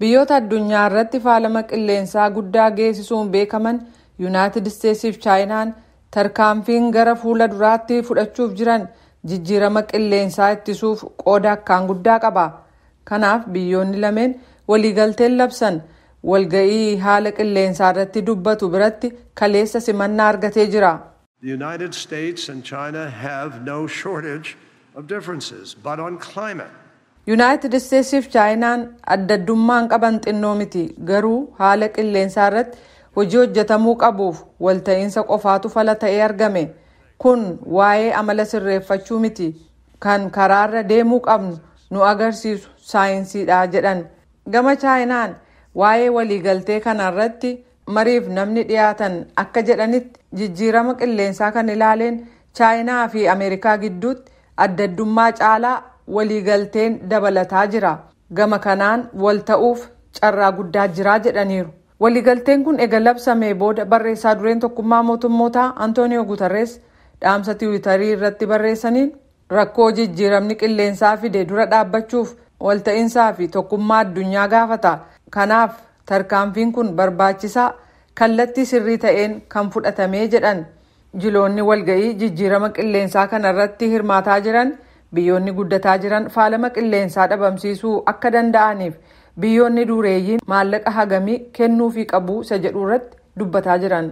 Biyyoota addunyaa irratti faalama qilleensaa guddaa geessisuun beekaman Yuunaayitid Isteetsiif Chaayinaan tarkaanfiin gara fuula duraatti fudhachuuf jiran jijjiirama qilleensaa ittisuuf qooda akkaan guddaa qaba. Kanaaf biyyoonni lameen waliigalteen labsan walga'ii haala qilleensaa irratti dubbatu biratti kaleessa simannaa argatee jira. The United States and China have no shortage of differences, but on climate. Yuunaayitid Isteetsiif Chaayinaan addaddummaan qaban xinnoo miti, garuu haala qilleensaa irratti hojii hojjetamuu qabuuf walta'iinsa qofaatu fala ta'ee argame. Kun waa'ee amala sirreeffachuu miti, kan karaarra deemuu qabnu nu agarsiisu saayinsiidha jedhan. Gama Chaayinaan waa'ee waliigaltee kanarratti mariif namni dhiyaatan akka jedhanitti, jijjiirama qilleensaa kan ilaaleen Chaayinaa fi Ameerikaa gidduutti addaddummaa caalaa waliigalteen dabalataa jira. Gama kanaan wal ta'uuf carraa guddaa jira jedhaniiru. Waliigalteen kun ega labsamee booda barreessaa dureen Tokkummaa Mootummootaa Antooniyoo Guterres dhaamsa Tiwiitarii irratti barreessaniin, rakkoo jijjiiramni qilleensaa fide dura dhaabbachuuf walta'iinsaa fi tokkummaa addunyaa gaafata. Kanaaf tarkaanfiin kun barbaachisaa, kallattii sirrii ta'een kan fudhatamee jedhan. Jiloonni walga'ii jijjiirama qilleensaa kana irratti hirmaataa jiran biyyoonni guddataa jiran faalama qilleensaa dhabamsiisuu akka danda'aniif biyyoonni dureeyyiin maallaqa hagamii kennuufii qabu isa jedhu irratti dubbataa jiran.